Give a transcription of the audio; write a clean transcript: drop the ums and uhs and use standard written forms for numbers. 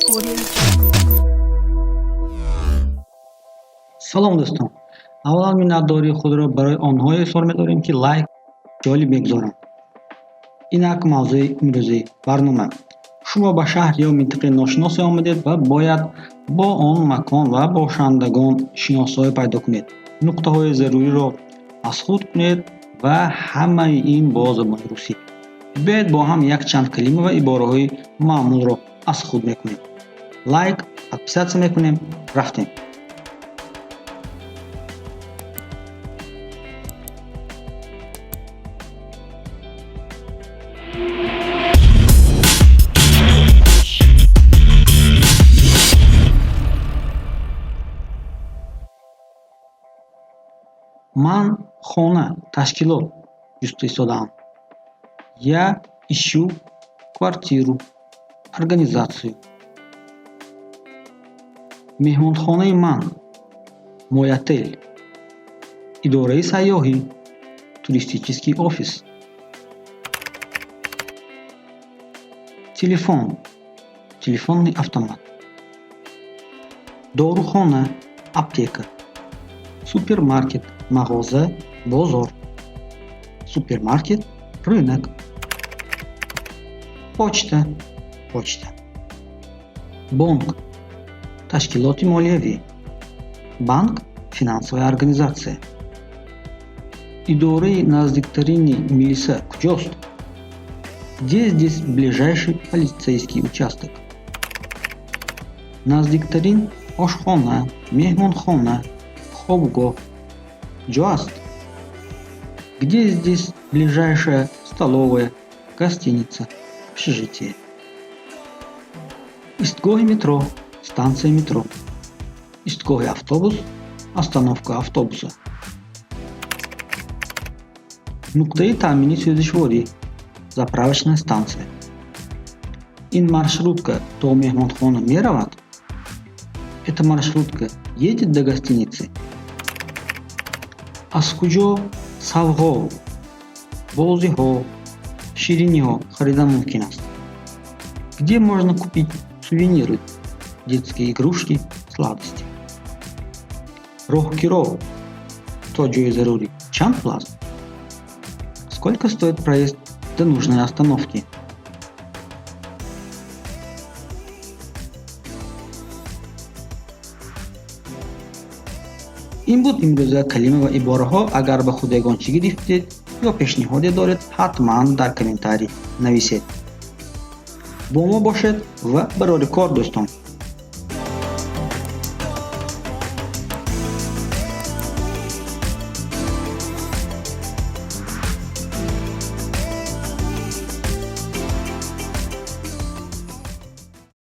Audio Jungle. Салом, дӯстон! Аввалан миннатдории худро барои онҳое изҳор медорем, ки лайк ҷолиб мегузоранд. Инак мавзӯи имрӯзаи барнома. Шумо ба шаҳр ё минтақаи ношиносе омадед ва бояд бо он макон ва бошандагон шиносоӣ пайдо кунед, нуқтаҳои заруриро аз худ кунед ва ҳамаи ин бо забони русӣ. Биёед, бо ҳам якчанд калима ва ибораҳои маъмулро аз худ мекунем. Лайк, подписаться мекунем. Рафтем. Ман хона, ташкилот ҷуста истодаам. Я ищу квартиру, организацию. Меҳмонхонаи ман, мой отель. Идораи сайёҳӣ, туристический офис. Телефон, телефонный автомат. Дорухона, аптека. Супермаркет, мағоза, бозор. Супермаркет, рынок. Почта, почта. Бонк, ташкилоти молиявӣ. Банк, финансовая организация. Идораи наздиктарини милиса куҷост? Где здесь ближайший полицейский участок? Наздиктарин ошхона, меҳмонхона, хобгоҳ куҷо аст? Где здесь ближайшая столовая, гостиница, общежитие? Истгоҳи метро, станция метро. Истгоҳи автобус, остановка автобуса. Нуқтаи таъмини сӯзишворӣ, заправочная станция. Ин маршрутка то меҳмонхона меравад? Эта маршрутка едет до гостиницы? Аз куҷо савғо, бозиҳо, шириниҳо харидан мумкин аст? Где можно купить сувениры, детские игрушки, сладости? Роҳкиро то ҷои зарурӣ чанд пул аст? Сколько стоит проезд до нужной остановки? Ин буд имрӯза калима ва ибораҳо. Агар ба худ ягон чӣ гирифтед ё пешниҳоде доред, ҳатман дар комментарий нависед. Бо мо бошед ва барори кор, дӯстон!